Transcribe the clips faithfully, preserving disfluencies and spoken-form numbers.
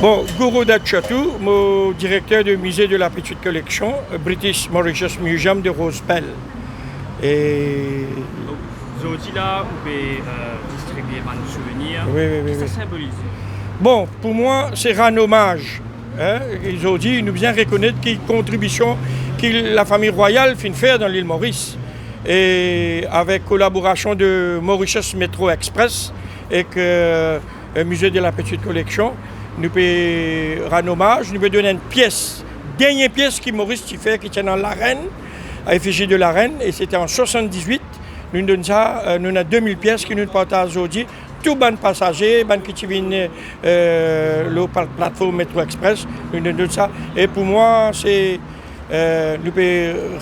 Bon, Guru Dutt Chotoo, mo direkter de Musée de la Petite Collection, British Mauritius Museum de Rose Belle. E zordi la, ou pe, euh, distribie bann souvenir. Wi, wi, wi, wi. Ki sa sinbolize? Bon, pou mwa, se rann omaz, hein. E zordi, nou bizin rekonet ki kontribision ki lafami rwayal finn fer dan lil Moris. E avek kolaborasion de Mauritius Metro Express ek, euh, euh, Musée de la Petite Collection, nou pe rann omaz, nou pe donn enn pies, dernie pies ki Moris ti fer, ki ti ena larenn, efizi de larenn, e sete an swasanndizwit, nou donn sa, euh, nou ena de mil pies ki nou partaz zordi, tou bann pasaze, bann ki ti vinn, euh, lor pla-, platform Metro Express, nou donn zot sa. E pou mwa, se, euh, nou pe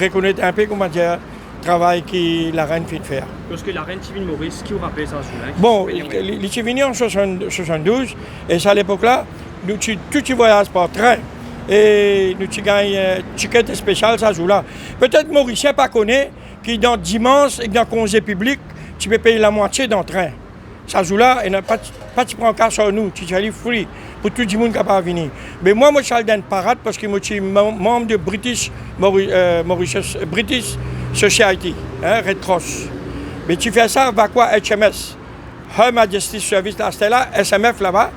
rekonet inpe, kouma dir, travay ki larenn finn fer. Lorsque larenn ti vinn Moris, ki ou rapel sa zour la? Bon, li, li ti vini an swasann-, swasanndouz, e sa lepok la, nou ti, tou ti vwayaz par trin, e nou ti gagn, euh, tiket spesial sa zour la. Petet Morisien pa kone ki dan dimans ek dan konze piblik, ti pe pey lamwatie dan trin. Sa zour la, ena pa ti, pa ti pran kas ar nou, ti, ti fer li free pou tou dimoun kapav vini. Me mwa, mo ti al dan enn parad parski mo ti mem-, manm de British Mauri-, euh, Mauritius, British Society, hein, Red Cross. Me ti fer sa vakwa H M S, Her Majesty's Service, la, aster la, S M F laba.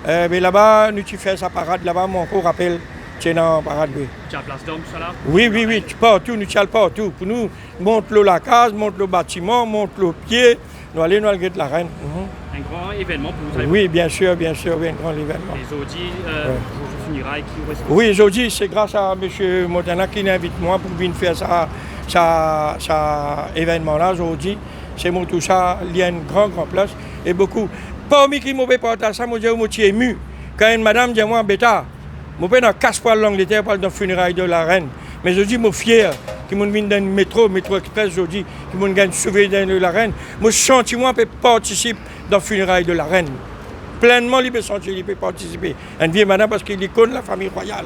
Euh, me laba, nou ti fer sa parad laba, mo ankor rapel, ti ena parad, wi. Ti al Plas Darm, tousala? Wi, wi, wi, ti partou, nou ti al partou. Pou nou, mont lor lakaz, mont lor batiman, mont lor pie, nou ale, nou al get larenn. Mhm. Enn gran evennman pou zot? Wi, biensir, biensir, wi, enn gran evennman. E zordi, euh, wi, zour fineray ki ou resevwar? Wi, zordi, se gras a misie Montana ki invit mwa pou vinn fer sa, sa, sa evennman la zordi. Se mo tou sa, li enn gran, gran plas. E boukou, parmi ki mo pe partaz sa, mo dir, mo ti emi. Kan enn madam dir mwa, "Beta, mo pena kas pou al Langleter pou al dan fineray de larenn. Me zordi mo fier ki mo'nn vinn dan Metro, Metro Express zordi, ki mo'nn gagn souvenir de larenn. Mo santi mwa pe partisip dan fineray de larenn." Plennman li pe santi li pe partisipe. Enn vie madam, parski li konn lafami rwayal.